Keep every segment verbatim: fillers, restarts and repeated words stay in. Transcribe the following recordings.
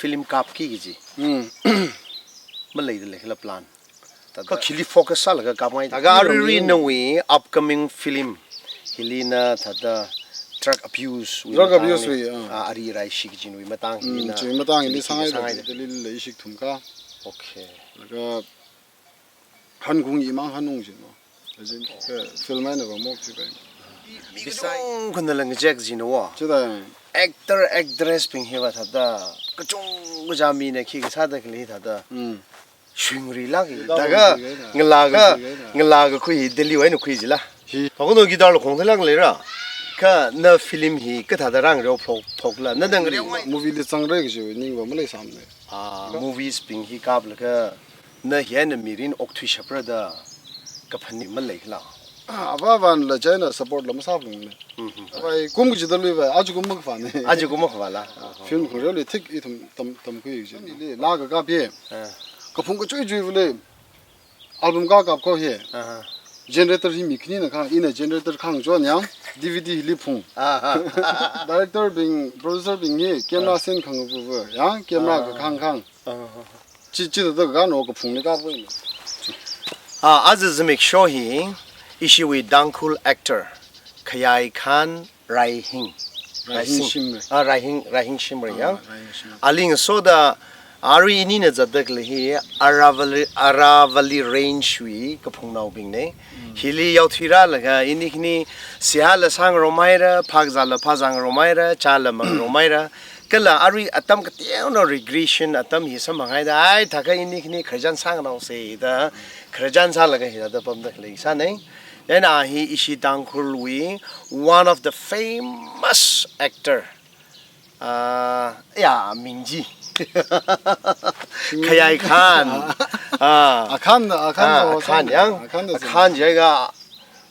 film kapki kaji. Hmm. Maleida leikhala plan. Thāda kha khili focus sālaga kapngai. Thāda arui nawui upcoming film hili na thāda drug abuse wui, drug abuse wui, ah. Ah, ari rai shikjin wui matang hili na. Hmm, chiwui matang hili sāngai, sāngai da. Delhi li leishik thumkha. Okay. Laga hankung imang hanung jin wo. Ajin, ka film eina va mok chi bai. Mi kachungkhana lang jack jin wo. Chida. Actor, actress bing hiva thāda kachungkha jamina khi kasāda khalei thāda. Hmm. Shungri lak hi. Guitar daga khong khong hi na. Ngala ka, guitar khong hi na. Ngala kakhui hi Delhi wui eina khui jila. Hi. Pakuno guitar lo khong thālang leira. Kha na film hi kathāda rang reo phok, phokla. Na dang reo ngai. Movie li zangrai kaji ningva maleisāmana. Ah, movies bing hi kaplaga na hi eina mirin okthui shapra da kaphaning maleikhala. Ah, ava vanla china support la masāphalungne. Mhm. Vai kum kachida lui vai, aja kum makhavāne. Aja kum makhavāla. Film khong reoli thik ithum tam, tamkhui jin. Ili laa kakapi. Ah. Kaphung kachui chui vale. Album kakap kho hi. Aha. Generator hi mi khanina khang, ina generator khang chon yang, D V D hili phung. Aha. Director bing, producer bing hi, camera, ah, scene khang vu vu, yang, camera, ah, kakhang khang. Aha. Chi, chi da da kano kaphungli kap wui. Ah, aja zimiksho hi, ishiwui Tangkhul actor, Khayai Khan Raihing. Raihing Raising. Shimray. Ah, Raihing, Raihing Shimray, ah, ya. Raihing Shimray. Ali ngasoda, arui inina zatda khalei hi, Aravalli, Aravalli Range wui kaphungnaobingne. Mm. Hili yaothui rālaga, ini khani, seihā la sāngarumhaira, phakzā la phāzāngarumhaira, chā la mangarumhaira. Kala arui atam kateonao recreation atam hi samphanghaida, ai, thākha ini khani khararchan sānganaose da, khararchan sālaga hithāda pamda khalei sāne. Chieina hi ishi Tangkhulwui one of the famous actor. Ah, ya, ming chi. Khayai Khan. Ah. Akhan, Akhan, ah, ho Akhan, san, yang. Akhan da Akhan jai ga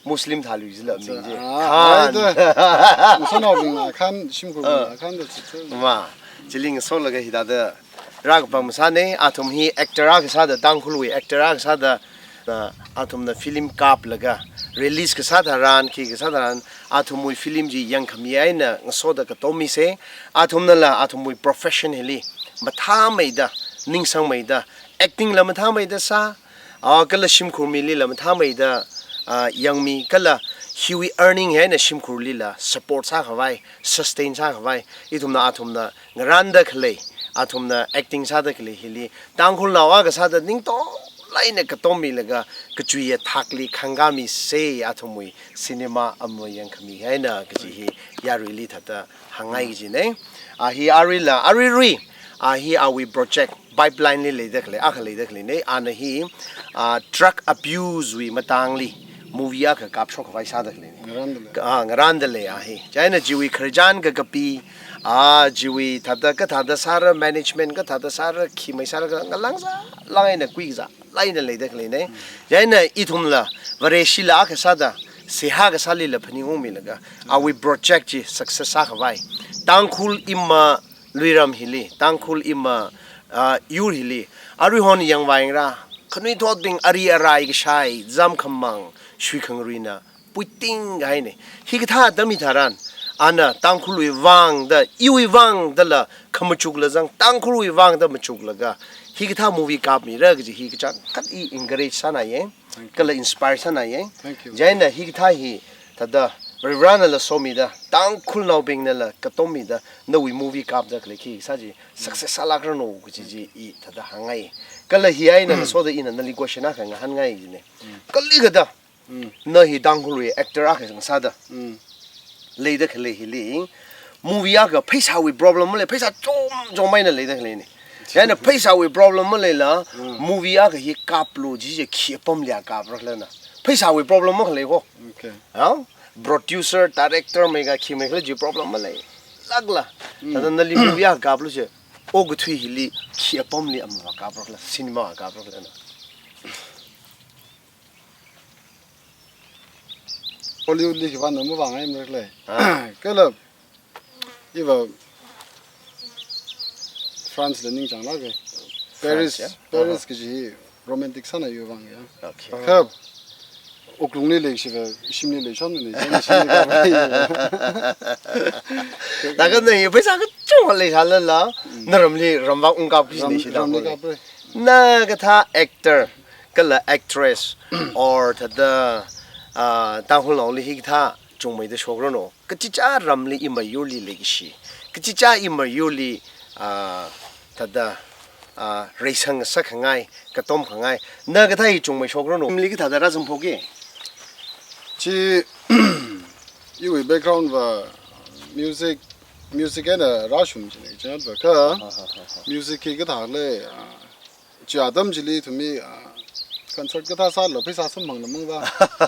Muslim thalui jila ming chi. Ah, Khan. Ai da. Musanaobing Akhan, shimkhur, ah, Akhan da chi. Ma, chili ngasolaga hithāda rākapam sāne, athum hi actor akha sāda, Tangkhulwui actor akha sāda, ah, athumna film kaplaga, release kasā tharan, khi kasā tharan, athumwui film chi yangkhami eina ngasoda katom mise, athumnala, athumwui profession hili, mathāmeida, ningsangmeida, acting la mathāmeida sā, ah, kala shimkhur milila mathāmeida, ah, yangmi, kala hiwui earning hi eina shimkhurlila support sākhavai, sustain sākhavai, ithumna athumna ngarānda khalei, athumna acting sāda khalei hili, Tangkhulnao akha sāda ningtong lāk eina katom milaga, kachuiya thakli khangkāmise athumwui cinema ama yangkhami hi eina kaji hi yaruili thāda hāngngai kajine. Ah, hi aruila, aruirui, ah, hi awui project pipeline li leida khalei, akha leida khaleine, ana hi, ah, drug abuse wui matangli movie akha kapshok khavai sāda khaleine. Ngarānda lei. Ah, ngarānda lei, ah, hi. Chieina chiwui khararchan kakapi, ah, chiwui thāda kathāda sāra, management kathāda sāra, khi mai sāra ka ngalāngzā, lāk eina kuizā, lāk eina leida khaleine. Chieina ithumla, Vareshila akha sāda, seihā kasālila phaningungmilaga, awui project chi success sākhavai. Tangkhul ima luiram hili, Tangkhul ima, ah, yur hili, aruihon yangvāyangra, khanuithotbing ari arai kashai, zam khamang, shui khangaruina, puiting kahaine. Hikathā atam hitharan, ana Tangkhulwui vangda, iwui vangdala, khamachukla zang, Tangkhulwui vangda machuklaga, hikathā movie kapmira kaji hi kachangkhat i encourage sānaiye, kala inspire sānaiye. Thank you. Chieina hikathā hi, thāda, Varivarānala somida, Tangkhulnaobingnala katommida, nawui movie kapda khalei khi sā chi, success sālākranu kaji chi i thāda hāngngai. Kala hi eina ngasoda ina nali question akha ngahānngai jine. Mm. Kali kada, mm, na hi Tangkhulwui actor akha sāda, mm, leida khalei hili, movie akha pheisāwui problem malei, pheisā chom chom eina leida khaleine. Chieina pheisāwui problem maleila, mm, movie akha hi kaplu chi chi khi apamli kapra khala na. Pheisāwui problem makhalei ho. Okay. Ha? Producer, director mei ka khi mei khala chi problem maleilākla. Mm. Thāda nali movie akha kaplu chi, okathui hili khi apamli ama kapra khala, cinema kapra khala na. Hollywood li khipāna mavāngai mara khala. Ah. Kala, iva France la ningchānglāke. France, Paris, ya? Paris, aha, kaji hi romantic sāna iwui vang ya. Okay. Kha, wuklungli leishiva, shimli leishonmane, shimli leishonmane. Thākha na hi pheisā kachungkha Malei sālala, na ramli ramvak ungkap ki Ram, shini shida ramli hole. Kapre. Na kathā actor, kala actress, or thāda, ah, Tangkhulnaoli hi kathā chungmeida shokranu. Kachichā ramli imayurli leikashi. Kachichā imayurli, ah, thāda, ah, reisang sakhangai, katom khangai. Na kathā hi chungmei shokranu. Mli kathāda rāzangphoki. Chi, iwui background va music, music eina rāshung chine, chinat va kha. Ha, ha, ha, ha. Music hi kathā le, ah, chi atam chili ithumwui, ah, concert kathā sālo, pheisā samphangna mangva.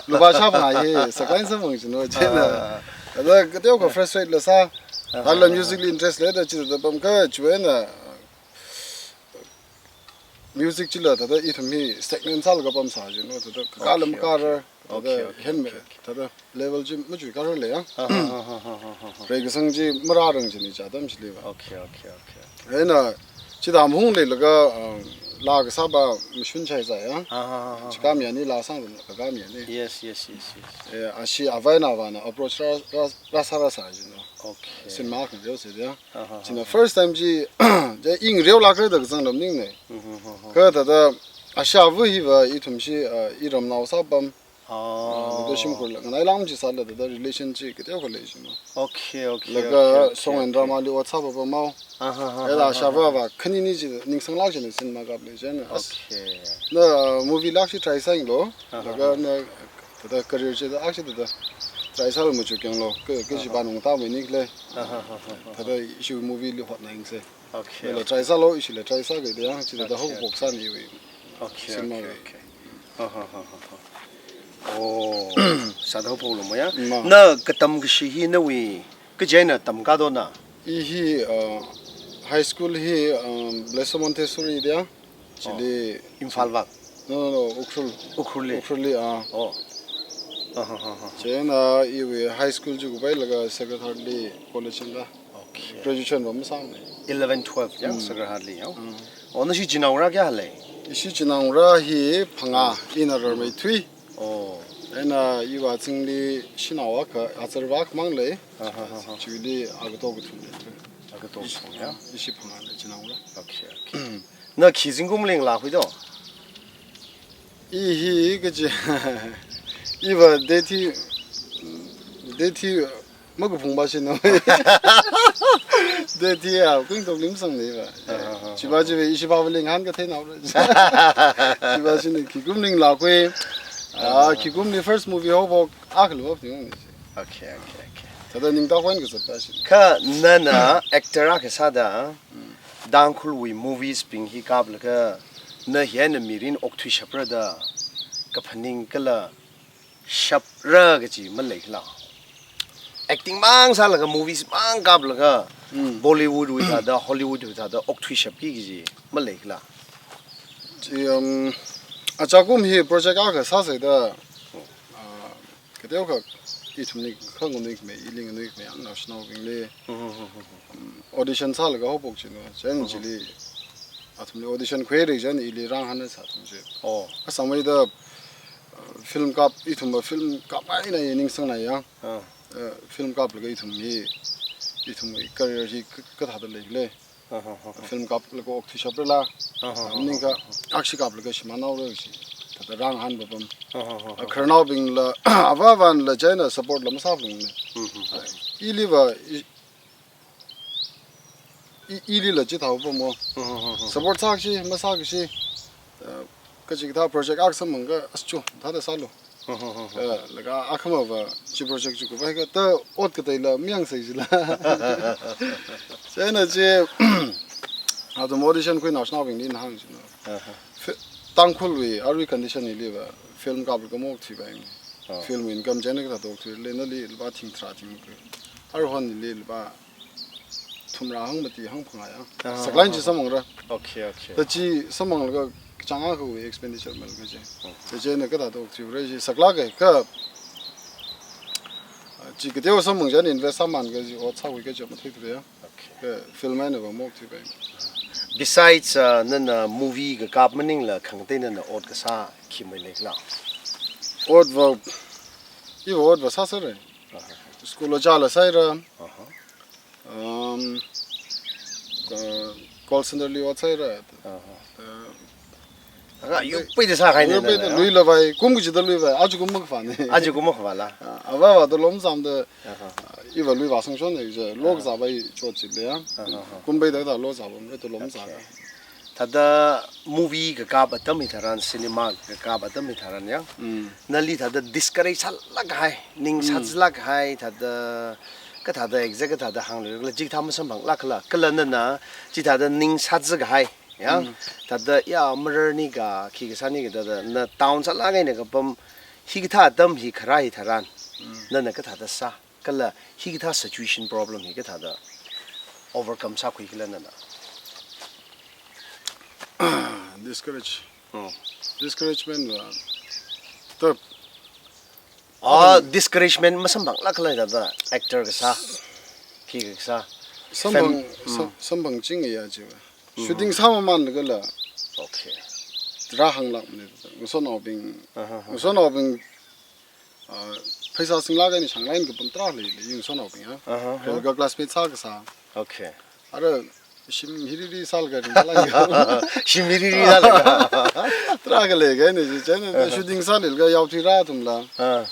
Lupā shāphang aye, saklai samphang chino, china. Ah. Thāda kateokha frustrate la sā. Ah. Hala music li interest leida chithāda pamkha, chiwui eina, music chila thāda ithum hi stagnant sālaga pamsā chino, thāda kaka lam Okay, kara, okay. Thāda Okay, okay, hen me, okay, okay. Thāda level chi machui kara le ya. Ah, ah, ah. Reikasang chi marārang chini chi atam chili va. Okay, okay, okay. Eina, chithā mahung leilaga, um, laa kasā va mashun chai zai ya. Ah, ah, ah, ah. Chikam yani laa sāngarumla kakam yani. Yes, yes, yes, yes. Eh, ashi avā eina avāna approach rā, rā, rāsā rāsā chino. Okay. Cinema khangareo se ya. Aha, aha. China first time chi, chi i ngareolākra da kazang lam ningne. Mhm, mhm, mhm. Kha thāda, ashi avā hi va ithum chi, ah, iramnao sāpam. Ah. Ah, thāda shimkhurla, nganai lam chi sāla thāda relation chi kateokha lei chino. Okay, okay, laga okay, okay, song and okay. Drama li ot sāpam pamao. Aha, aha, Ela aha, ashi avā aha. Va khanini chi ningsanglāk china cinema kap le china. As-, Okay. Na, ah, movie lāk chi try sāyanglu. Aha, Laga aha. Na, thāda career chi thāda, ashi thāda. Try sālu machuk yanglu. Ka, ka Aha. Jiba nung ta mai nik le. Aha, aha, aha. Thāda ishi movie li hotnā yangse. Okay, Mela okay. Try sālu, ishila try sāki da ya, chi thāda Okay, hok okay. Bok sāni wui. Okay, Cinema okay, wui. Okay. Aha, aha, aha. Oh, sāda hok bok lo mo ya. Ma. Na katam kashi hi nawui, kaji eina tamkadona? I hi, uh, high school hi, um, Blessed Montessori da ya. Chili Oh, Imphal vang? No, no, no, Ukhrul. Ukhrulli? Ukhrulli, ah. Oh. Aha, aha, aha. Chieina iwui high school chi kupailaga Sacred Heart li college chila. Okay. Graduation va masāmane. Eleven, twelve ya, Mm. Sacred Heart li ya. Mm. Oh, nashi chinaongarā kayā lei? Ishi chinaongarā hi phangā, ina rarmei thui. Oh. Eina iva zingli shanao akha, azarva akhamang lei. Aha, aha, aha. Chili agato kathum lei. Agato Ishi, kathum ya? Ishi phangā lei chinaongarā. Okay, okay. Na khi zingkumli ngalākhui do? I hi kaji, iva date hi, date hi makaphung ba shino. Date hi ya, kung tok lim sang ni va. Ah, ah, ah, Chiva ah. Chiva, ishi va ling han kathei nao. Chiva shini, khikumli ngalākhui. Ah, Ah. Khikumli first movie ho bok, akha lo ting. Okay, okay, okay. Thāda ningta khuin kasā ta shi. Kha nana actor akha sāda, Mm. Tangkhulwui movies bing hi kaplaga, na hi eina mirin okthuishapra da, kaphaning kala shapra kaji maleikhala? Acting mang sālaga, movies mang kaplaga, Mm. Bollywood wui thāda, Hollywood wui thāda okthuishapki kaji maleikhala? Chi, um, achakum hi project akha sāsai da, Mm. ah, Kateokha, ithumli khanganui khamei, ili nganui khamei, ang naoshinaobingli, Mhm, mhm, mhm. um, audition sālaga haophok chino, chieina Mhm. chili, athumli audition khuirai chieina ili rāngahān sā athum chi. Oh. Asamai da, uh, film kap, ithumva film kap eina ningsangnai ya. Ah. Uh, film kaplaga ithum hi, ithum hi career hi ka, kathāda leikhala. Aha, aha. Film kaplaga okthuishapra la. Aha, aha, Maning kha aha. Akshi kaplaga shimānhaora kaji. Thāda rāngahān papam. Aha, aha, aha. Khararnaobingla, avā avānla chieina support la masāphalungne. Mhm. Iliva, i, i, ilila chithā papam mo. Mhm, mhm, mhm. Support sākashi, masākashi. Uh, kachikathā project akha samphangakha, as chu, thāda sālu. Mhm, mhm, mhm. Eh, laga akhamava, chi project chi kuphai kha, thāda ot kateila, mayangsei jila. Chieina chi, athum audition khui naoshinaobingli ina hāng chino. Aha. Fi-, Tangkhulwui, arui condition hiliva, film kaplaga maokthuipaimane. Ah. Film income chieina kathāda okthuira, nali lupā thing tharā thing kha. Aruihonli lupā thumrā hangmati hangphangā ya. Ah, Saklāk eina chi ah, ah. Samphangra. Okay, okay. Thāda chi samphanglaga kachāng akhawui expenditure maleikaji. Hmm. Thāda chieina kathāda okthuira chi saklāka kha, chi kateo samphang chieina invest sāmān kaji ot sākhui kaji matheithura ya. Okay. Kha film einava maokthuipai. Besides, uh, nana movie kakap maningla khangatei nana ot kasā khi maleikhala? Otva, iva otva sāsāra. Aha. School ojāla sāhaira. Aha. Um, Call center li ot sāhaira. Aha. Uh, Aga yuppeida sākahaina. Yuppeida na, ya? Luilavai, kum kachida luivai, ajakum makhavāna. Ajakum makhavāla. Ah, avāvāda lomzamda, aha, ah, iva lui vāsangshonna, ija lo, aha, kazāvai chotchili ya. Aha, aha. Kumpeida thāda lo zāpamra, thāda lomzā. Okay. Thāda movie kakap atam hitharan, cinema kakap atam hitharan ya. Mm. Nali thāda discourage sālāk kahai, ning, mm, sāzalāk kahai, thāda kathāda exact kathāda hānglu, kala chikathā masamphanglākla, kala nana chithāda ning sāza kahai, ya? Mm. Thāda ya, mararni ka, khi kasāni ka, thāda na town sālāk eina kapam, hikathā atam hi kharā hitharan, mm, nana kathāda sā, kala hikathā situation problem hi kathāda overcome sākhuikhala nana? Discourage. Oh. Discouragement va, thāda, ah, discouragement masamphanglākla thāda actor kasā, khi kasā. Samphang, fam-, sam-, mm, samphangching ya chiva. Mm. Shooting sāmamanlagala. Okay. Rāhānglākmana. Ngasotnaobing, aha, aha, ngasotnaobing, ah, pheisā singlāk eina shanglaga kapam tarākha lei, lei, ngasotnaobing ya. Aha, aha. Kala classmate sākasā. Okay. Ara shim hiriri sālaga ringlaga. Shim hiriri sālaga. Tarākha leikahaina, chieina, aha, shooting sālila yaothui rā athumla. Ah.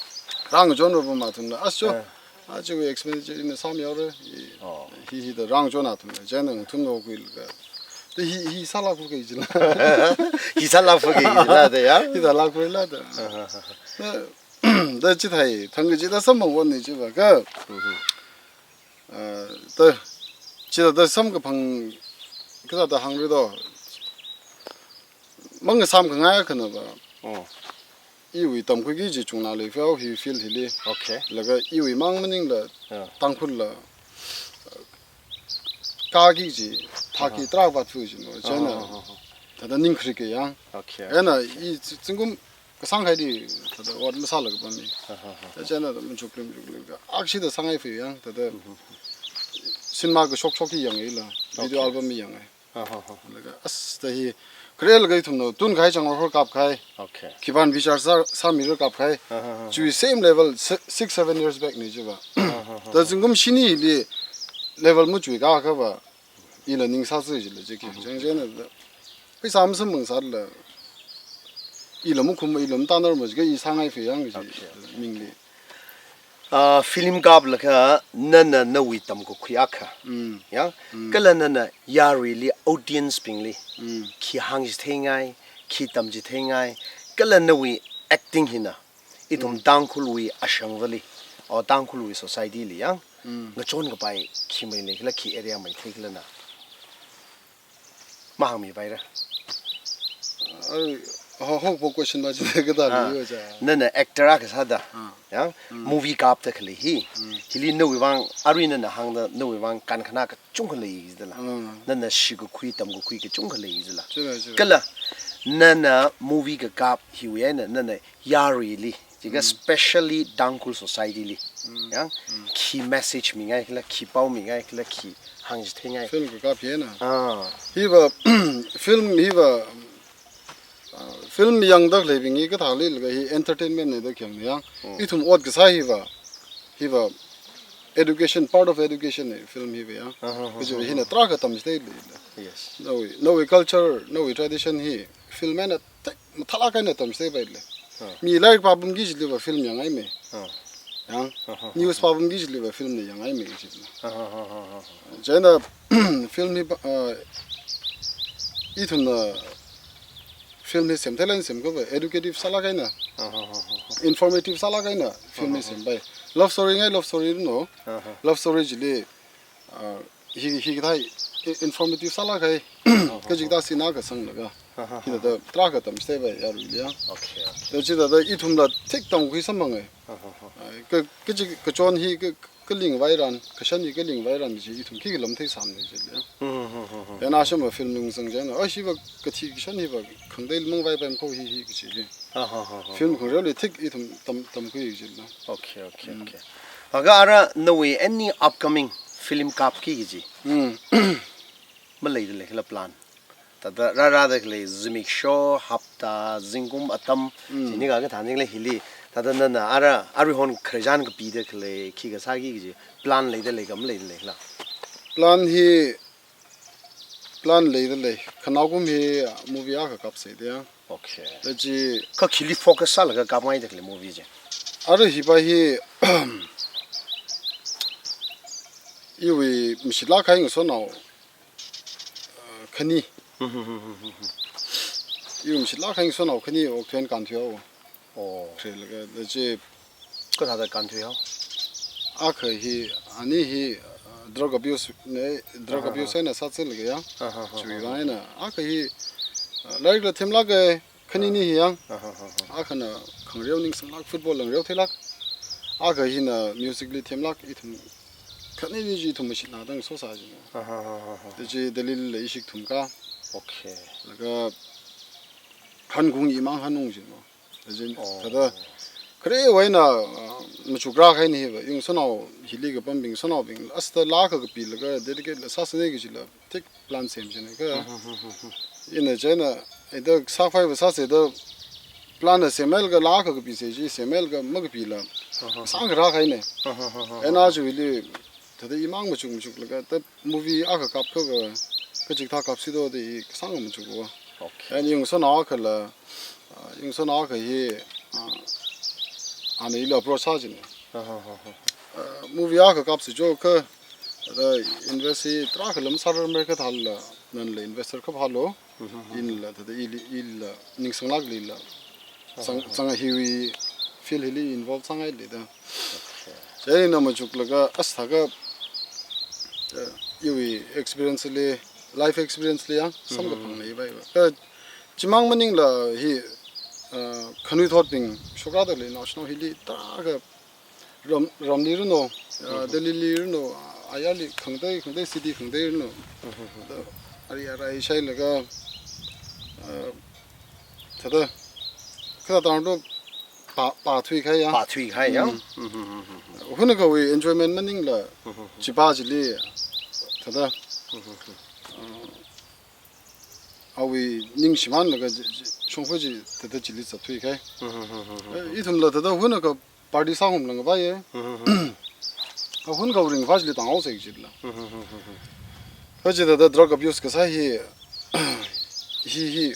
Rāngachon rupam athumla. As cho. Ah. Aja expenditure ina sāmihaora. I, oh, hi hithāda rāngachon athumla. Chieina ngathumnao khuilaga. Thāda hi, hi sālākphalung kaji la. Hi sālākphalung kaji la thāda ya? Hi sālākphalungla thāda. Aha, aha. Na, thāda chithāda, thang kachida samphangvāna chiva ka. Mhm. Ah, thāda, chithāda samkaphang, kathāda hāngra do. Mangasāmkhangai akhana va. Oh. Iwui tamkhuiki kaji chungna leifao hi field hili. Okay. Laga iwui mang maningla, yeah, Tangkhulla, ah, kāki kaji, thāki, aha, tarākha vāthu jino. Chieina, aha, aha, aha, thāda ning kharika yang. Okay. Ena i zi-, zingkum kasāng haili thāda ot masāla kapammi. Aha, aha. Thāda chieina thāda machukli machukli ka, akshida sāngaiphe yang, thāda, mhm, cinema kashok shok hi yangaila, video, okay, album hi yangai. Aha, aha. Laga, as, thāda hi, kharelaga ithumna tunkahai chang horhor kapkahai. Okay. Khipāna bichar sā, sāmira kapkahai. Aha, aha, aha. Chiwui same level, si-, six, seven years back na chiva. Aha, aha, aha. Thāda zingkum shinili level machuikakha va, ila ning sāza jila chi khi. Mhm. Chang chieina thāda, pheisā masamphang sāla, ila makhum, ila matānarma jiakha i sāngaiphe yang kaji, okay, okay, mingli. Ah, film kaplaga nana nawui tamkakhui akha. Mm. Ya? Mm. Kala nana yaruili, audience bingli, mm, khi hāngchitheingai, khi tamchitheingai, kala nawui acting hina ithum, mm, Tangkhulwui ashangvali, or Tangkhulwui society li ya, mm, ngachon kapai khi mei leikhala, khi area mei theikhala na? Mahāngmipaira. Ai, ho, ho, po question ma chi kathāda, ah, lei yo cha. Nana actor akha sāda. Ah. Ya? Mm. Movie kapda khalei hi. Mm. Hili nawui vang, arui nana hāngda nawui vang kankhana kachungkha lei jidala. Mm. Nana shikakhui, tamkakhui kachungkha lei jila. Chila, chila. Kala, nana movie kakap hiwui eina, nana yaruili, jiakha, mm, specially Tangkhul society li. Mm. Ya? Mm. Khi message mingaikhala, khi pao mingaikhala, khi hāngchitheingai. Film kakap hina. Ah. Hiva, film hiva, ah, film yangda khaleibing hi kathāli laga hi entertainment na da khayang yang. Mm. Ithum ot kasā hiva, hiva education, part of education na film hiva ya. Aha, aha, kaji aha, hina tarākha tamchithei lei. Yes. Nawui, nawui culture, nawui tradition hi film eina thik mathālāk eina tamchitheipai lei. Ah. Mi lairik pāpamki kajiliva film yangaimei. Ah. Yang, ah, ah, news, ah, pāpamki kajiliva film na yangaimei kajila. Ah, ah, ah, ah, ah. Chieina film hi pa, ah, ithumna film hi semtheilaga semkha va educative sālāk eina, ah, ah, ah, ah, ah, informative sālāk eina film hi, ah, ah, ah, sempai. Love story ngai love story no. Ah, ah. Love story chili, ah, hi, hikathā i-, informative sālāk kahai. Kaji kathā scene akha sanglaga. Aha. Hithāda tarākha tamchitheipai yaruili ya. Okay, okay. Thāda chithāda ithumla thik tamkhui samphangai. Aha, aha. Ai, ka, kaji kachon hi ka, kalingvai ran, kashan hi kalingvai ran chi ithum khikha lam theisāmana chili ya. Hmm, hmm, hmm, hmm. Ena shim va film lungsang chieina, ai, shiva kathi kashan hiva khangatei mangvaipaimana kho hi hi kaji hi. Aha, aha, aha. Film khangareoli thik ithum tam, tamkhui chila. Okay, okay, mm, okay. Aga ara nawui any upcoming film kapki kaji? Mm. Maleida leikhala plan? Thāda rārāda khalei zimiksho, hapta, zingkum atam, mm, chini kathā ningla hili. Thāda nana ara, aruihon khararchan kapida khalei, khi kasāki kaji plan leida leikhala, maleida leikhala? Plan hi, Plan leida lei. Khanaokum hi movie akha kapsa da ya. Okay. Da chi kha khili focus sālaga kapngaida khalei movie chi? Ara hipa hi iwui mashilāk kahai ngasotnao, uh, khani. Iwui mashilāk kahai ngasotnao khani okthuihaowa. Oh. Khuilaga, da chi kathāda kānthuihao? Akha hi, ani hi, uh, drug abuse ne, drug abuse eina sāzālaga ya. Chiwui vang eina, akha hi, uh, lairikla themlāka, khanini hi ya. Akhana khangareo ningsanglāk, football la ngareo theilāk. Akha hina music li themlāk, ithum khanini chi ithum mashitna tang sosa jina. Da chi Delhi la ishi kathum ka. Okay. Laga hanung imang hanung jina. Ajin, oh, thāda, kharewui eina, uh, machukra kahaina hiva, ngasotnao hili kapambing, ngasotnaobing, asta laa akha kapilaga, dedicate la sāsāna kajila, thik plan semchina ka. Ina chieina, ida sākhavai va sāsa da, plan la semhailaga laa akha kapisa chi, semhailaga makapila, sāngarā kahaina. Eina chiwuili, thāda imang machuk machuklaga, da movie akha kapkha va, kachikathā kapsi do da i kasāng machukva. Okay. And ngasotnao akhala, uh, ngasotnao akha hi, uh, ana ili approach sā jina. Uh, movie akha kapsi jo kha, da invest hi tarākha lam sārar mer kathāla, nala investor kaphālo, inla, thāda ili, ila, ningsanglāk lila. Zang, zang hiwui field hili involve sāngaili da. Okay. Chieina machuklaga asta ka, uh, iwui experience li, life experience li ya, samkaphang leiva. Ka chimang maningla hi, uh, khanuithotbing, shokrāda lei naoshinao hili, tarākha ram, ramli ranu, uh, Delhi li ranu, uh, ayarli khangatei, khangatei city khangatei ranu. Da, ari arai shailaga, uh, thāda, kathāda tangda pā, pāthui kahai ya. Pāthui kahai ya. Hun akhawui enjoyment maningla, chipa chili, thāda, uh, awui ning shimānlaga chi, chi, shongfa chi, thāda chili zatthui kahai. Eh, ithumla thāda hun akha party sāngarumla ngavaiya. Ka hun akhawui ringphā chili tānghaosa kajila. Kha chi thāda drug abuse kasā hi, hi, hi,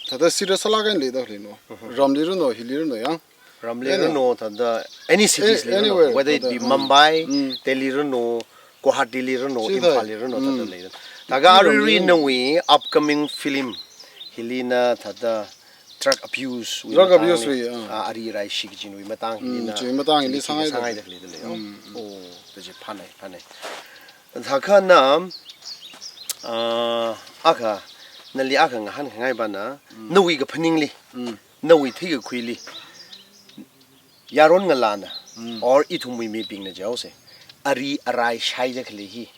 thāda serious sālāk eina leida khalei no. Ramli ranu, hili ranu ya. Ramli ranu, thāda any cities li ranu, anywhere, whether it be Mumbai, Delhi ranu, Guwahati li ranu, Imphal li ranu, thāda lei. Laga arui nawui upcoming film hili na thāda drug abuse wui, drug abuse wui, ah, ari arai shichinwui matang hili na, chiwui matang hili sāngaida khalei da lei. Oh, da chi phānai, phānai. Thākha na, ah, akha, nali akha ngahānkhangai pa na, nawui kaphaningli, nawui theikakhuili, yaron ngalāna, or ithumwui mibingna jihaosa, ari arai shaida khalei hi.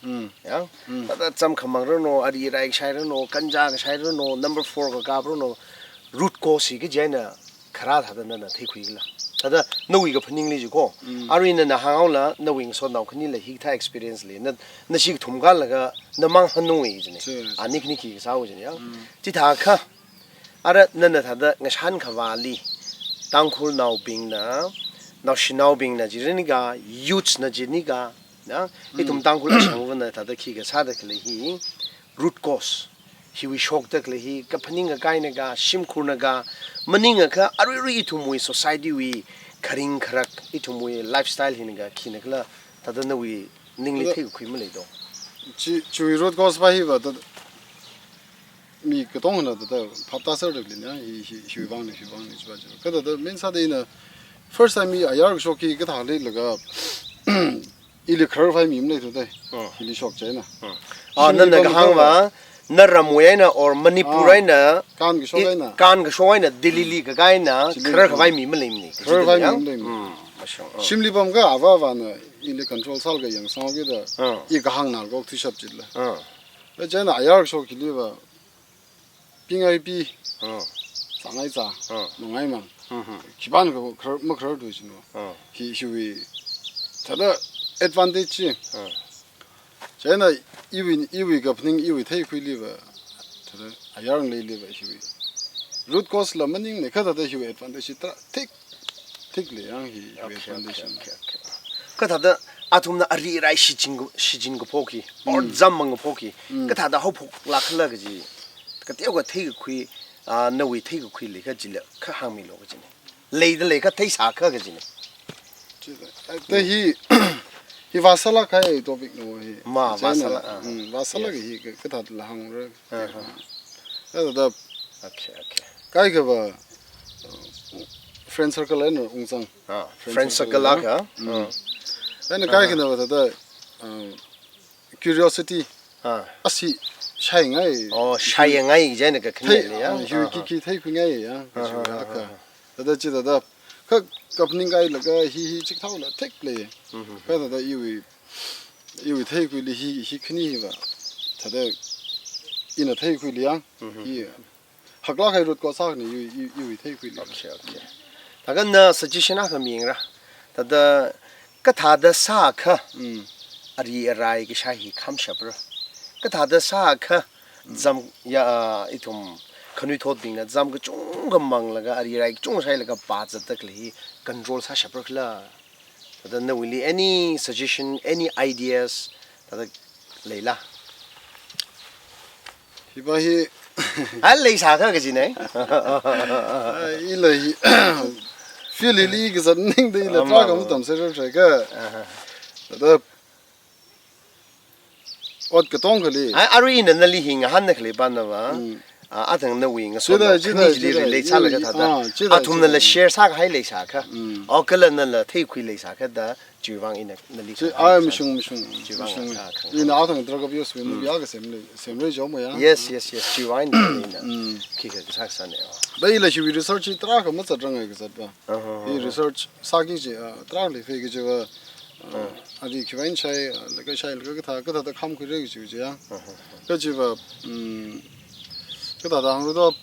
Ya? Thāda cham khamang ranu, ari arai shai ranu, ganja kashai ranu, number four kakap ranu, root cause hi kaji eina kharā thāda nana theikhuikhala. Thāda nawui kaphaningli chi ko. Arui nana hānghaola, nawui ngasotnao khanila hikathā experience lei, na, nashi kathum kalaga, namang hanungwui jina. Ani khani khi kasāwui jina ya. Chithākha, ara nana thāda ngashan khavāli, Tangkhulnaobingna, naoshinaobingna jiringa, youths na jiringa, na, ithum Tangkhul ashangvana thāda khi kasāda khalei hi, root cause, hiwui shokda khalei hi, kaphaning kakaina ka, shimkhurna ka, maningakha, aruirui ithumwui society wui, kharing kharak, ithumwui lifestyle hina ka, khina khala, thāda nawui ningli theikakhui malei do. Chi, chiwui root cause pa hiva, thāda, mi katongana thāda phap tāserda khalei na, hi, hi, hiwui vangna, hiwui vangna, chiva, chiva. Kha thāda main sāda ina first time i ayar kashok hi kathā leilaga, ili kharar khavai mi malei thāda. Hili shok chieina. Ah, nana kahāngva, na ramwui eina or Manipur eina, kānkashok eina, kānkashok eina, Delhi li kakaina, chili kharar khavai mi maleimana. Kharar khavai mi maleimana. Shimli pamkha ava avāna, ili control sālaga yangsang kida, i kahāng nalkok thuishap chila. Da chieina ayar kashok hiliva, pingai pi, sāngai zā, mangai mang. Khipāna kha, kharar, makhararthu china. Hi, hiwui, thāda advantage chi. Chieina iwui, iwui kaphaning, iwui theikhuiliva, thāda ayar ngaleiliva hiwui. Root cause la maningna kha thāda hiwui advantage chi thāda thik, thik lei yang hi, hiwui advantage. Kha thāda athumna ari arai shichin, shichin kaphok hi, or zam mang kaphok hi, kathāda haophoklāk khala kaji, kateokha theikakhui, ah, nawui theikakhui leikha chila kha hāngmilu kajina. Leida leikha theisākha kajina. Chida, eh, ta hi, hi vāsālāk kahai topic no hi. Ma, chieina, vāsālāk, ah. Mm, vāsālāk, yes, hi ka, kathāda hāngra. Uh-huh. Kathāda. Okay, okay. Kaikhava, uh, friend circle eina ungzang. Ah, friend, friend circle, circle akha, ah. Mm. Eina, uh-huh, kaikhanava thāda, uh, curiosity. Ah. Ashi shaingai. Oh, shaingai jina ka thei, khani ya. Ah, yu, ah, ki, ah, ki theikhuingai ya. Ah, ah, ah, ah. Thāda chithāda. Kha kaphaning kailaga hi hi chikathāla thik lei. Mhm. Kha thāda iwui, iwui theikhuili hi, hi khani hiva. Thāda ina theikhuili ya. Mhm. Hi haklāk kahai root cause akhana iwui, iwui, iwui theikhuili. Okay, okay. Thākha na suggestion akha mingra. Thāda kathāda sākha, mm, ari arai kashai hi khamshapra. Kathāda sākha, mm, zam ya, ah, ithum khanuithotbingna zam kachungkha manglaga ari arai kachungkha shailaga pazatda khalei hi control sāshapra khala. Thāda nawuili any suggestion, any ideas, thāda leila? Hiva hi. Ah, leisākha kajina. Ah, ila hi. Field hili kazat maningda ila, ah, tarākha, ma, ma, matamserra trai kha. Aha. Thāda ot katong akhali. Ai, arui ina nali hi ngahānda khalei panava. Mm. Ah, athang nawui ngasotnao, chida, chida, khani chili, chida, relate sālaga, i, thāda, ah, chida, athumnala, chida, share sākahai leisākha. Mm. O kala nala theikhui leisākha da, chiwuivang ina nali chi, khangahān, ai, sā. Mashung, mashung, chiwuivang, mashung. Ah, khangahān. Ina athang drug abuse wui, mm, movie akha semlei, semlei jao maya. Yes, yes, yes. Chiwuivang ina, ina. Mm. Khikha kasā sāna. Ba ila hiwui research hi tarākha mazatrang ai kazatva. Uh-huh, uh-huh. Hi research sāki kaji, ah, tarākha leifei kajiva, ah, uh, ari khiwui eina shai, ah, laga shailaga kathā, kathāda khamkhuira kaji kaji ya. Uh-huh. Kajiva, mm, kathāda hānglu do,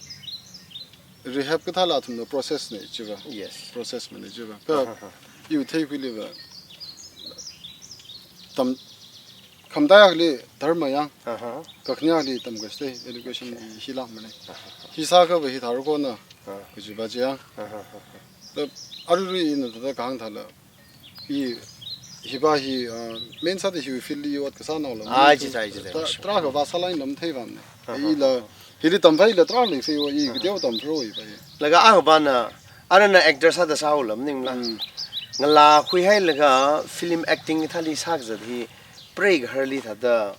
rehab kathāla athumna process na chiva. Yes. Process mana chiva. Kha, uh-huh, uh-huh, iwui theikhuiliva, tam, khamataiya akhali dharma ya. Uh-huh. Kakhane akhali tamkachithei, education, okay, hi, hilāk mana. Uh-huh. Hi sākhava hithāra kona. Ah. Kajiva chi ya. Ah, ah, ah, ah. Da, arui ina thāda kahāng thāla. I, hiva hi, ah, main sāda hi field li ot kasānaola. Ah, chi sai, chi sai. Ta, tarākha vāsālāk eina matheivāmana. Ah, ah, ila, ah, ah, hili tamvai la tarākha leifeiwa, i, ah, kateo tampharo hiva hi. Laga akhavana, arui na actor sāda sāhaola maningla. Mm. Ngalā khuihailaga film acting thāli sākazat hi, preigaharli thāda,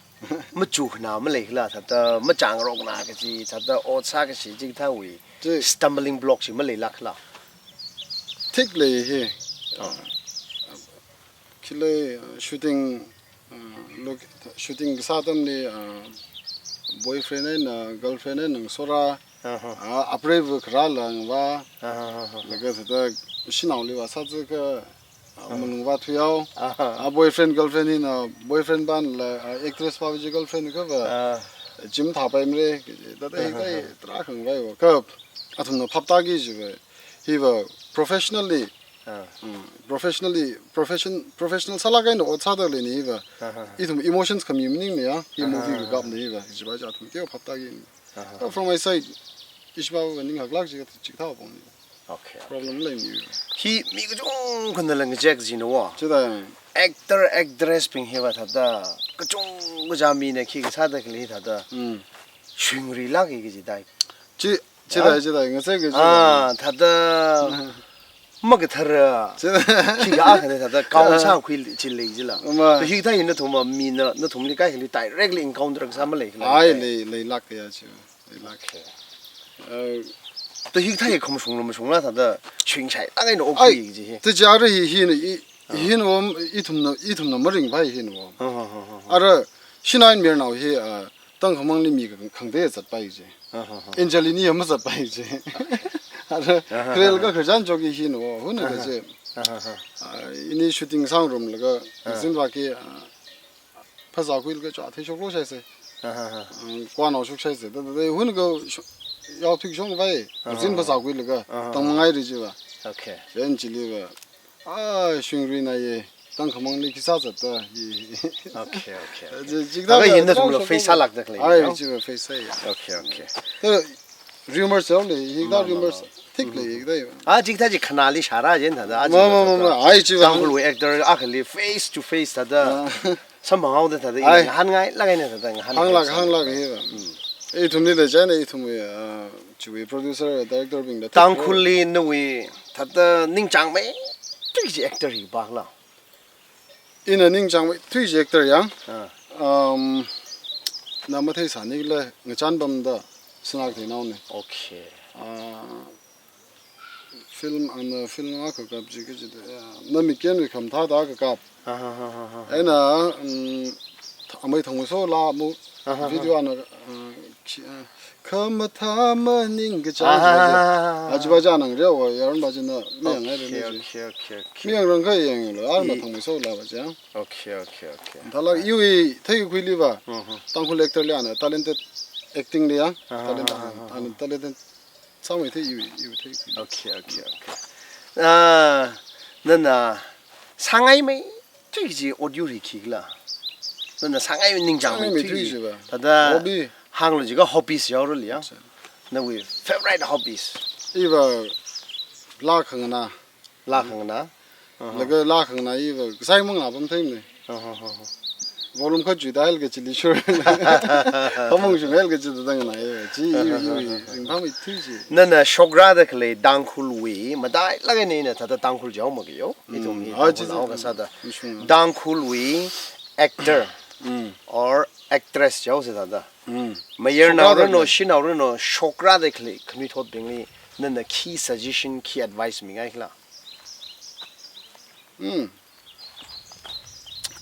machukna maleikhala, thāda machangrokna kaji, thāda ot sākashi chikathāwui, chi, stumbling block chi maleilāk khala? Thik lei hi. Ah. Khilei, ah, shooting, ah, look, shooting kasā atamli, ah, boyfriend eina girlfriend eina ngasora, aha, ah, apreiva kharāla ngavā. Aha, aha. Laga thāda shanaoli vāsā zaka, ah, aha, malung vāthuihao. Aha. Ah, boyfriend, girlfriend hina, boyfriend pānala, ah, actress pāva chi girlfriend khava. Ah. Chi mathāpaimara, thāda hi, aha, kai, aha, tarākha ngavaiwa. Kha, athumna phaptāki kajiva, hiva professionally, ah, mm, professionally, profession, professional sālāk eina ot sāda leina hiva. Aha. Ithum emotions khami maningmana ya, hi, aha, movie kakapna hiva, kajiva chi athum teo phaptāki. Aha. Uh, from my side, ishbaba ning haklāk chi, chikathā pongni. Okay, okay. Problem leimana. Hi mi kachungkhana langchek jina wa. Chida. Actor, actress bing hiva thāda, kachungkha mina khi kasāda khalei thāda. Mm. Shingrilāki kaji dai. Chi, chida, ah? Chida, ngasai kaji. Ah, thāda. Makathara. Chida. Khikha akhana thāda, count sākhui chi lei jila. Ma. Hikathā hi nathum mina, nathumli kaikhali directly encounter kasā malei khala. Ai, lei, leilāk ya chi. Leilāk. Okay. Uh, ta hikathā hi khamashungla mashungla thāda shingshai, tangai no, ai, okay ji hi. Ta jara hi, hina, i, ah, hina wam, ithumna, ithumna maringpai hina wam. Ha, ha, ha, ha, ha. Ara, shinai mirnao hi, uh, Tangkhamangli mi kha-, khangatei zatpai ji. Ha, ha, ha. Angelina ya mazatpai ji. Ara, aha, krel ka kharjan choki hina wa, huna ka ji. Aha, aha. Ah, ini shooting sangrumlaga, ah, zin vāki, ah, phazā khuilaga chua thei shoklo shaise. Aha, aha. Ah, khuanao shok shaise. Da, da, da, huna ka sho-, yao thik shong vai. Aha. Zin phazā khuilaga, aha, tangmangai ri jiva. Okay. Jen chili va. Ah, shingri na ye. Tangkhamangli khi sāzat ta, i. Okay, okay, okay. Ji, ji, aga da, yin na da, thumla da, face da, sālak da khalei, ai, no? Ji va face sāya. Okay, okay. Da, Rumors yao lei, hikathā rumors thik lei, hikathā. Ah, chikathā chi khanāli shāra jen thāda, ah, ma, ma, ma, ma, ai chi Tangkhulwui actor akhali face to face thāda. Ah. Samphanghaoda thāda, ai. Ngahānngailāk eina thāda, ngahān. Hānglāk, hānglāk hi va. Mm. Ithumli da chieina, ithumwui, ah, chiwui producer, director bing da. Tangkhulli nawui thāda ningchāngmeithui kaji actor hi pākhala? Ina ningchāngmeithui kaji actor yang. Ah. Um, na matheisāni khala, Ngachānpamda Sinā Katheinaone. Okay. Ah, film, ana film akha kap chi kaji da, ya, Namiken Rikham thāda akha kap. Ah, ha, ha, ha, ha. Eina, um, th-, amei Thangmeiso la mu, ah, ha, ha, video ana, uh, khi-, uh, Khamathā Maningkachāng, ah, ha, ha, ha, ha. Aja va ja nang reo, yaron va jina, mi yang ai reo. Okay, ni chi. Okay, okay, okay. Mi yang rang kha yang lo, arma I Thangmeiso la va ja. Okay, okay, okay. Thālāk iwui theikakhuili va. Mhm. Tangkhul actor li ana talented, acting li ya. Ah, talented, ah, ah, ana talented. Sāmeithui iwui, iwui theikakhuili. Okay, okay, okay. Ah, nana sāngaimeithui kaji audio hi khikhala? Nana sāngai ningchāngmeithui. Sāngaimeithui kaji va. Thāda hobby. Hānglu jiakha hobbies yaorali ya. Acha. Nawui favorite hobbies. I va laa khanganā. Laa khanganā. Aha. Laga laa khanganā i va, kasai manganā pamtheimane. Aha, aha. Volume kha chuida hal kachili shur. Pamung shung hal kachida nganāya. Chi i, i, i, ringphāmeithui chi. Nana shokrāda khalei Tangkhulwui, matailāk eina thāda Tangkhul jao makayo. Mm. Ithum hi ah, Tangkhul chi, ao kasāda. Mashunga. Tangkhulwui actor, mm, or actress jaosa thāda. Mm. Mayarnao shokrāda ranu, khalei, shanaoranu, shokrāda khalei khanuithotbingli nana khi suggestion, khi advice mingaikhala? Hmm.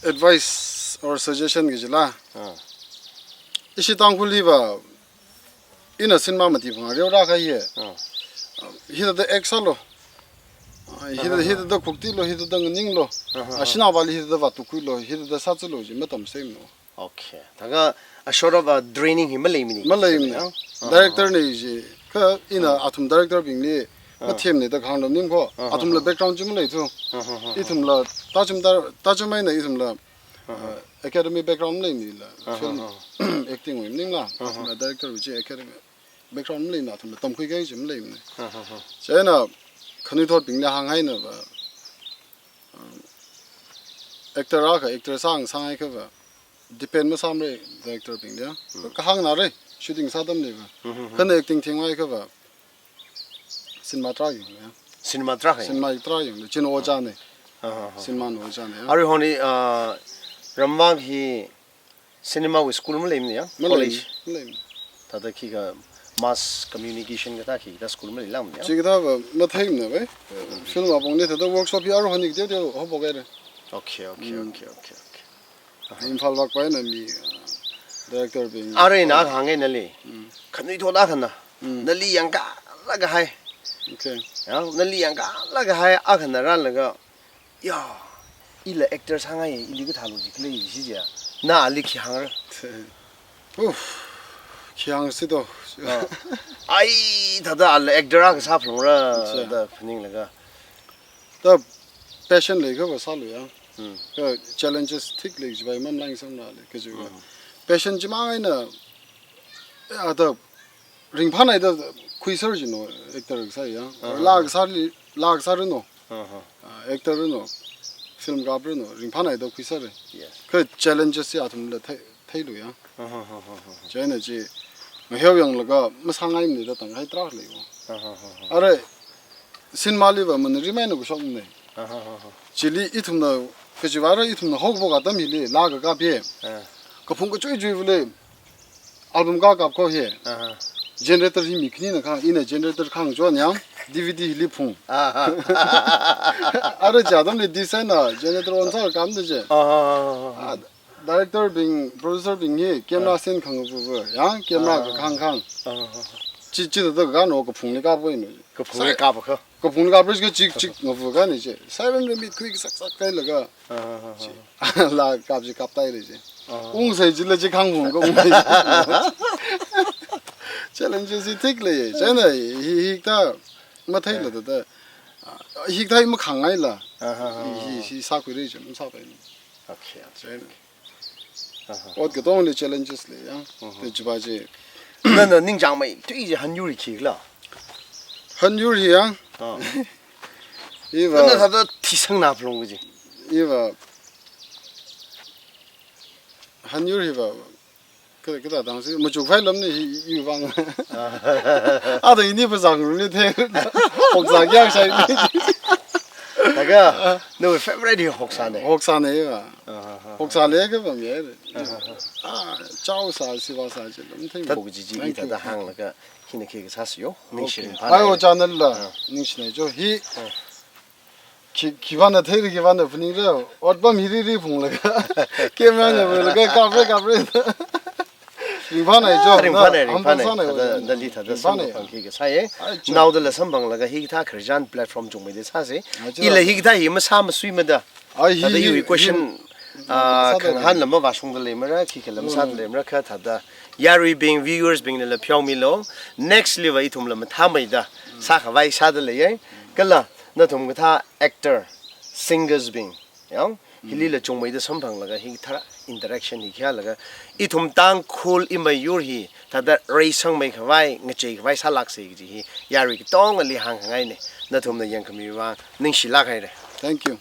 Advice or suggestion kajila. Ah. Ishi Tangkhul hi va, ina cinema mati phang reo rākha hi. Ah. Hithāda act sālu. Ah, hithāda, ah, hithāda khuktilo, hithāda nganinglo. Ah, ah, ah. Shanaovali hithāda vātukhuilo, hithāda sāzatlo ji matamsemno. Okay. Thākha a sort of a training hi maleimane. Maleimane. Ah. Director ne ji. Kha ina, ah, athum director bingli, ah, mathemne da kahāng lo ning ko. Ah, ah, athumla, ah, background chi maleithu. Ah, ah, ah, ah. Ithumla, tachum ta, tachum eina ithumla, ah, ah, ah, academy background maleimane la. Ah, ah, film, ah, acting wui maningla. Ah, ah. Athumla director wui chi academy background maleimane, athumla tamkhui kahai chi maleimane. Ah, ah, ah. Chieina khanuithotbingli hānghaina va. Um, actor akha, actress akha sāngaikha va. Depend masāmara director bingli ya. Hmm. Kahāng nara, shooting sā atamli va. Hmm, hmm, hmm. Khana acting thinghaikha va. Cinema tarākha yanglu ya. Cinema tarākha yang. Cinema tarākha yanglu. China ojāne. Ah, ah, ah. Cinema na ojāne ya. Aruihon hi, ah, ramvang hi cinema wui school maleimane ya? Malei, college? Maleimane. Thāda khikha mass communication kathā khikha school maleilākmane ya? Chikathā va matheimane va. Film apongli thāda workshop hi aruihon hi teoteo haophok haira. Okay, okay, mm, okay, okay, okay. Imphal vak paina mi, uh, director bing. Arui ina hānga nali. Mm. Khanuithot akhana. Mm. Nali yangkālāk kahai. Okay. Ya, nali yangkālāk kahai akhana rālaga, ya, ila actor sāngaiya, ili kathālu jikhala ji chiya. Na ali khi hāngra? Uff, khi hāngsi do. Ah. Ai, thāda ala actor akha sāphalungra, acha, da phaninglaga. Da passion leiakha va sālu ya. Hmm. Kha challenges thik lei jiva mamlāng samra lei kajiva. Hmm. Passion chimang eina, ya, da ringphānai da khuiser jino actor kasā ya. Ah. Laa kasāli, laa kasāranu. Ah, ah. Ah, actor ranu. Film kapranu. Ringphānai da khuiser. Yes. Kha challenges ya athumla thei, theilu ya. Ah, ah, ah, ah, ah. Chieina chi, ngaheo yanglaga masāngaimane da tanghai tarākha leiya. Ah, ah, ah, ah. Arui, cinema li va mana remain na kushokmane. Ah, ah, ah, ah. Chili ithumna, kajiva ra ithumna haophok atam hili, laa kakap hi. Ah. Kaphung kachui chuivali, album kakap ko hi. Ah, ah. Generator hi mi khanina khang, ina generator khang chon yang, D V D hili phung. Ah, ah. Arui chi atamli design na, generator onsāra kap da je. Ah, ah, ah, ah, ah. Ah, director bing, producer bing hi camera, ah, scene khang phuva, ya, camera, ah, kakhang khang. Ah, ah, ah. Chi, chi da da kano kaphungli kapwui no. Kaphungli kap kha. Kaphungli kap risk chik chik ngaphu kani chi. Siren ri mitkhui sak sak kailaga. Ah, ah, ah, ah. Chi. Laa kap chi kaptai le chi. Ah. Ungsai chila chi khangphung ka ungsai. Challenges hi thik lei. Chieina hi, hikathā matheila, ah, da da. Ah, hikathā hi makhangaila. Ah, ah, ah, hi, hi, ah, hi sākhuira chi, masāpai. Okay, okay. Chieina. Aha. Ot katongli challenges lei ya. Mhm. Te chiva chi. Nana ningchāngmeithui chi hanyur hi khikhala? Hanyur hi ya? Ah. Iva. Nana thāda thisang na phalung kaji. Iva. Hanyur hiva. Ka, kathāda tangsi, machukphai lamni hi, iwui vang. Ah. Ada ini phasā ngarumli the. Hoksā kayāng shai ni. Laga, nawui favorite hi hoksāna. Hoksāna iva. Ah, ah, ah. Hoksā le kapam ya. Ah, ah, ah. Ah, chao sā, siva sā chi lam theng. Thāda hoksā chi, thank you, ithāda hānglaga, hina khi kasā siyo. Ningshi, okay, ringphāna. Ai, o channel la, ah, ningshina jo. Hi, ah, khi, khivāna theira, khivāna phaningla, otpam hi riri phunglaga. Camera na phunglaga, kapre, kapre. Ringphāna jo. Ringphāna, na, ringphāna. Hamphan sāna, thāda, o, nali thāda ringphāna. Samphang khi kasā ye. Ai, jo. Naodala samphanglaga hikathā khararchan platform chungmeida sāsa. Ai, jo. Ila hikathā hi masā masuimada. Ai, hi, thāda hi, iwui question, hi, ah, sāda khangahān lei. Lam mavāshungda leimara, khikha lam, mm, sāda leimara kha thāda. Yaruibing, viewers bing nala pheomilu. Next liva ithumla mathāmeida, mm, sākhavai sāda leiya. Kala, nathum kathā actor, singers bing, yang, mm, hilila chungmeida samphanglaga hikathā interaction hi khayālaga, ithum Tangkhul imayur hi, thāda reisangmei khavai, ngachei khavai sālāksa kaji hi, yarui katongali hāngkhangaina. Nathumna yangkhami vang, ningshilāk haira. Thank you.